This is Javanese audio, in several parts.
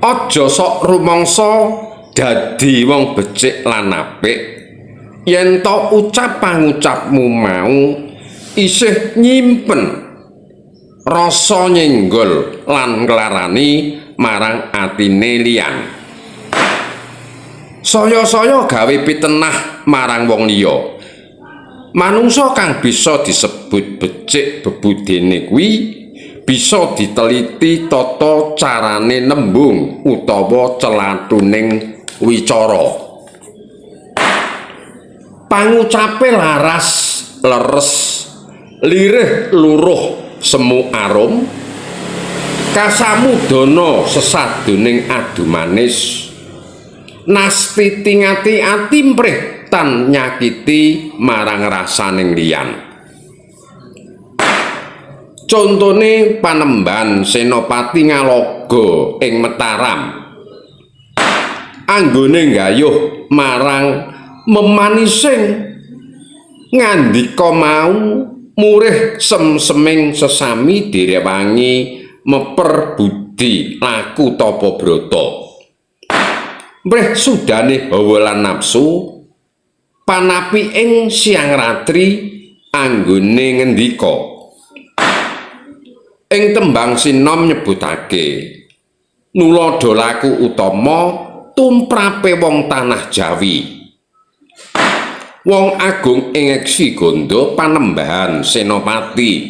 Aja sok rumangsa dadi wong becik lan apik yen to ucap pangucapmu mau isih nyimpen rasa nyenggol lan nglarani marang atine liyan. Saya-saya gawe pitenah marang wong liya. Manungsa kang bisa disebut becik bebudene kuwi bisa diteliti tata carane nembung utawa celathuning wicara. Pangucape laras, leres, lirih luruh semu arum, kasamudana sesaduning adu manis, nastiti ngati-ati mprih tan nyakiti marang rasaning liyan. Contone Panembahan Senopati Ngaloga ing Mataram anggone nggayuh marang memanising ngandika mau murih semseming sesami direwangi meper budi laku tapa brata. Mrih sudane hawa lan nafsu panapi ing siang ratri anggone ngendika. Ing tembang sinom nyebutake nuladha laku utama tumrape wong tanah Jawi. Wong agung ing Eksi Ganda Panembahan Senopati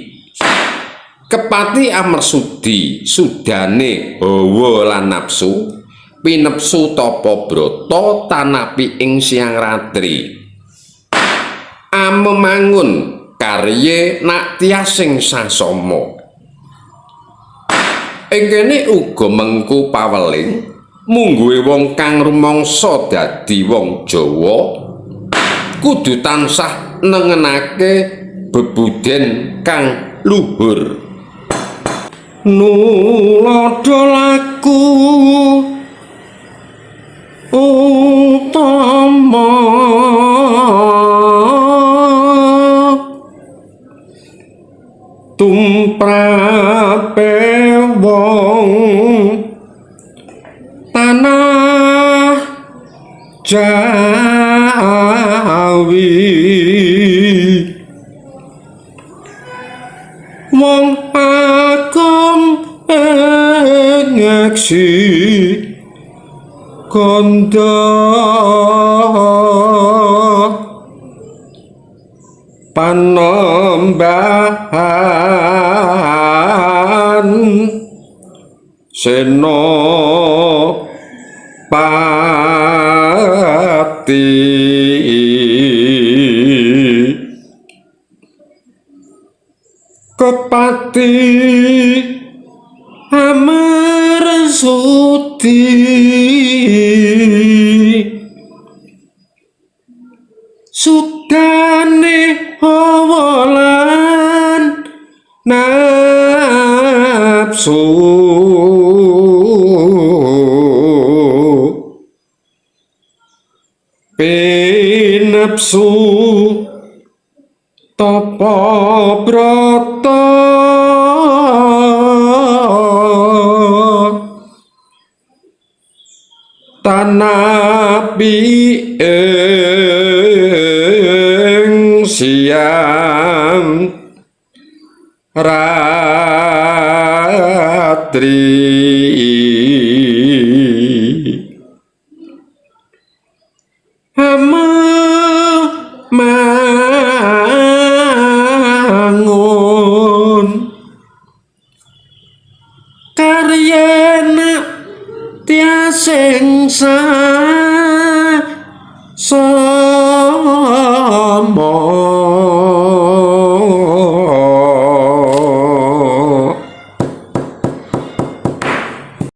kepati amersudi sudane hawa lan nafsu pinepsu tapa brata tanapi ing siang ratri. Amemangun karye nak tiasing sasama. Ing kene uga mengku paweling mungguhe wong kang rumangsa dadi wong Jawa kudu tansah nengenake bebuden kang luhur. Nuladha laku utama tumrape wong tanah Jawi, wong agung ing Eksi Ganda Panembahan Senopati kepati amersudi sudane hawa lan nafsu pinepsu tapa brata tanapi ing siang ratri. Amemangun karyana tiasing sama.